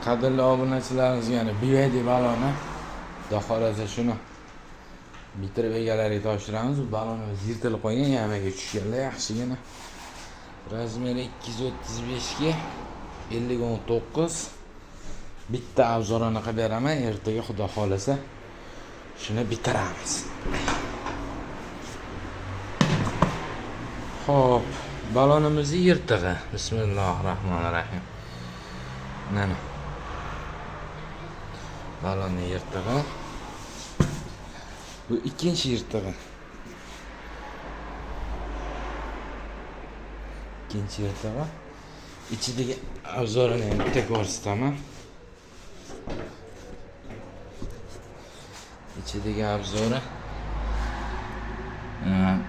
Qadrli obunachilarimizga yana BYD baloni, Xudo xohlasa shuni bitirib egalariga topshiramiz. Bu balonimiz yirtilib qolgan, yamaga tushganlar yaxshigina. Razmeri 235 ga 50.19. Bitta obzorini qilib beraman ertaga, Xudo xohlasa shuni bitiramiz. Xo'p, balonimizni yirtig'i. Bismillahirrohmanirrohim. Mana balonni yirtig'i. Bu ikkinchi yirtig'i. Ikkinchi yirtig'i. Ichidagi obzorini ham bitta ko'rsataman. Ichidagi obzori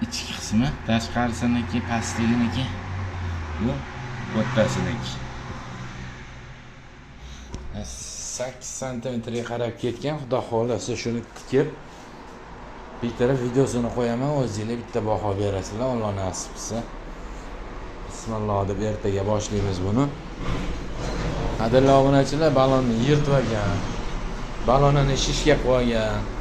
ichki qismi, tashqarisiniki, pastliginiki, bu o'rtasiniki. 8 santimetrga qarab ketgan. Xudo xohlasa shuni tikib bitirib videosini qo'yaman, o'zingizlar bitta baho berasizlar, Alloh nasib qilsa. Bismillah deb ertaga boshlaymiz buni. Qadrli obunachilar, balonni yirtib olgan, balonini shishga qo'ygan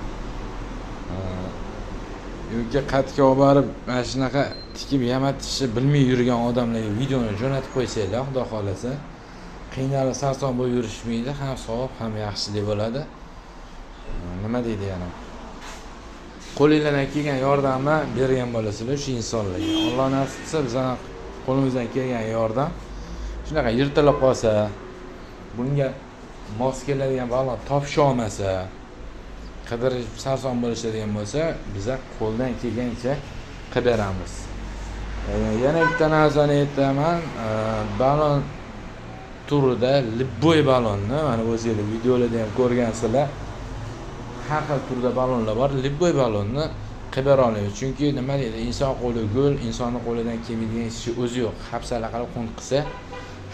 yoki qatga olib borib mana shunaqa tikib yamatishni bilmay yurgan odamlarga videoni jo'natib qo'ysanglar, Xudo xohlasa qiynalib sarson bo'lib yurishmaydi, ham savob ham yaxshilik bo'ladi. Nima deydi yana? Qo'linglardan kelgan yordamni bergan bo'lasizlar shu insonlarga. Alloh nasib qilsa bizani qo'limizdan kelgan yordam shunaqa yirtilib qolsa, bunga mos keladigan balon topisha olmasa, qidirib sarson bo'lishadigan bo'lsa, biza qo'ldan kelgancha qilib beramiz. Yana bitta narsani aytaman, balon turida любой balonni, mana o'zinglar videolarda ham ko'rgansizlar, har xil turda balonlar bor, любой balonni qilib bera olmaymiz. Chunki nima deydi, inson qo'li gul, insonni qo'lidan kelmaydigan ishi o'zi yo'q. Hapsala qilib qunt qilsa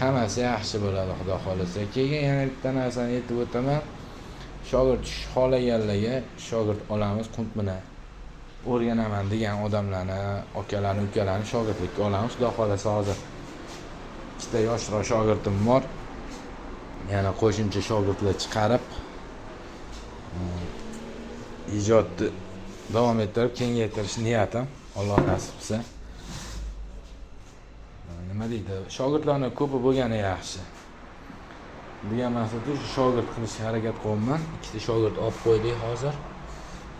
hammasi yaxshi bo'ladi, Xudo xohlasa. Keyin yana bitta narsani aytib o'taman. Shogird xohlaganlarga shogird olamiz, qunt bilan o'rganaman degan odamlarni, akalarni, ukalarni shogirdlikka olamiz. Xudo xohlasa hozir ikkita yoshroq shogirdim bor. Yana qo'shimcha shogirdlar chiqarib ijodni davom ettirib kengaytirish niyatim, Alloh nasib qilsa. Nima deydi, shogirdlarning ko'pi bo'lgani yaxshi degan maqsadda shu shogird qilishga harakat qilyapman. Ikkita shogird olib qo'ydik hozir.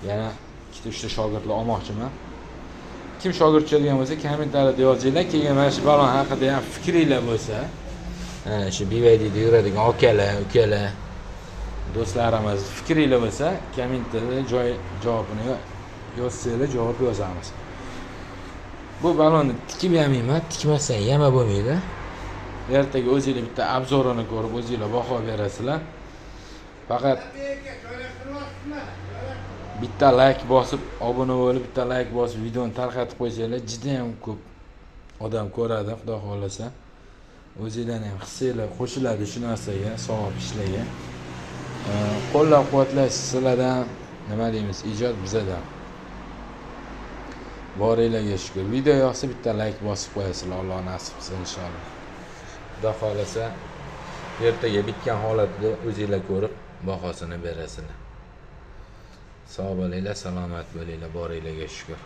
Yana ikkita uchta shogirdlar olmoqchiman. Kim shogird tushadigan bo'lsa, kommentariyada yozinglar. Keyin mana shu balon haqida ham fikringlar bo'lsa, shu BYDda yuradigan akalar, ukalar, do'stlarimiz fikringlar bo'lsa, kommentariyada joy javobini yozsanglar, javob yozamiz. Bu balonni tikib yamayman, tikmasang yama bo'lmaydi. Ertaga o'zinglar bitta obzorini ko'rib, o'zinglar baho berasizlar. Faqat bitta like bosib, obuna bo'lib, bitta like bosib, videoni tarqatib qo'ysanglar, juda ham ko'p odam ko'radi, Xudo xohlasa. O'zinglarni ham hissinglar qo'shiladi shu narsaga, savob ishlarga. Qo'llab-quvvatlash sizlardan, nima deymiz, ijod bizadan. Boringlarga shukur. Video yoqsa bitta like bosib qo'yasizlar, Alloh nasib qilsa inshaalloh. Xudo xohlasa ertaga bitgan holatida o'zinglar ko'rib bahosini berasizlar. Sog' bo'linglar, salomat bo'linglar, boringlarga shukur.